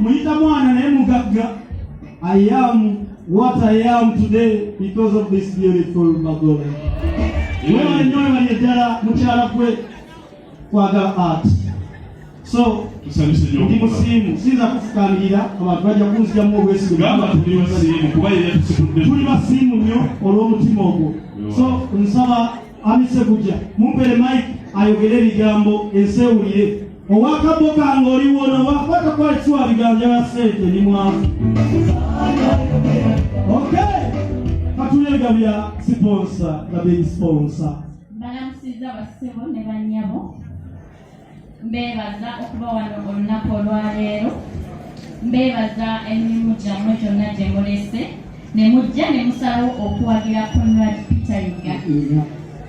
Muyita mwana naye mugagga. I am what I am today because of this beautiful Bagola. Webale nnyo, webale ddala mukyala gwe kwagala art. So Tusanyuse nnyo ndi okukulaba. musiimu, siyinza kufukamirira, abantu bajja kunzigyamu obwesige. Gamba tuli basiimu kuba ye yatusitudde. Tuli basiimu nnyo olw'omutima ogwo. So nsaba Amisegujja mumpere mike ayogere ebigambo ensi ewulire. Owakabbo kange oli wono wakwata kwalisiwa bigambo bya ssente ni mwavu. Okay, katulire ebigambo bya sponsor, the big sponsor. Mbalamusizza bassebo ne bannyabo. Mbeebaza okuba wano olunaku olwaleero. Mbeebaza emirimu gyammwe gyonna gye mulese ne mujja ne musalawo okuwagira Conrad Peter Yiga.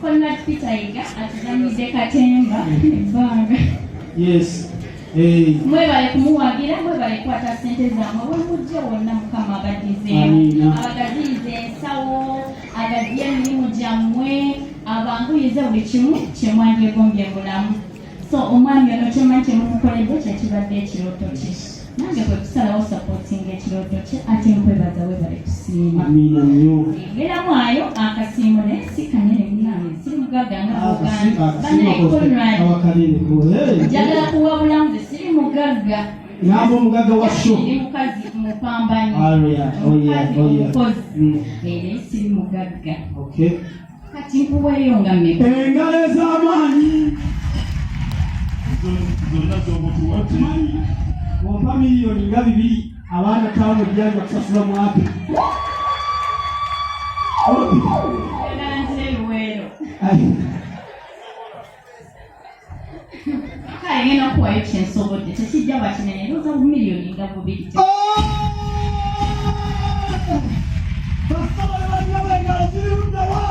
Conrad Peter Yiga atuzanyidde katemba ebbanga. Yes. Hey. Mwebale kumuwagira, mwebale kukwata ssente zammwe we mujje wonna. Mukama abaddizeewo, Amiina. abagaziyize ensawo, agaziye emirimu gyammwe, abanguyize buli kimu kye mwandyegombye mu bulamu. So omwami ono kyemmanyi kyemumukoledde kyekibadde ekirooto kye, nange kwe kusalawo supportinga ekirooto kye. Ate nkwebaza, webale kusiima. Amiina nnyo. Ngeramu ayo akasiimo, naye si kanene munange, siri mugagga nga bwogamba. Banaye Conrad, njagala kuwabula, nze siri mugagga. Ngamba omugagga wa show. Ndi mukazi mupambanyi, Oh yeah, omukazi oh yeah. omukozi. Naye siri mugagga. Kati nkuweeyo nga mmeka? Engalo ez'amaanyi. Zonna z'omutuwadde. Okimanyi ompa miliyoni nga 2, abaana 5 ojjanja kusasula mwaka. Njagala nzire Luweero. Ai, Kale ngenda okuwayo kyensobodde, tekijja bakinene, ndowooza bumiliyoni nga 2. Basaba balina engalo ziri ludda wa?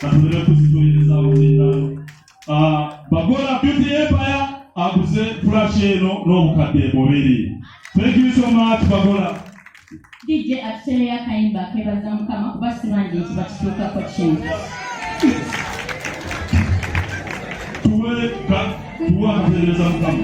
Katuleme kuzitoyereza obuzindaalo. Bagola Beauty Empire aguze flash eno n'obukadde 2. Thank you so much, Bagola. DJ atutereyo akayimba akebaza Mukama, kuba si bangi nti bakituukako kino. Tuwe tuwe akatereeza Mukama.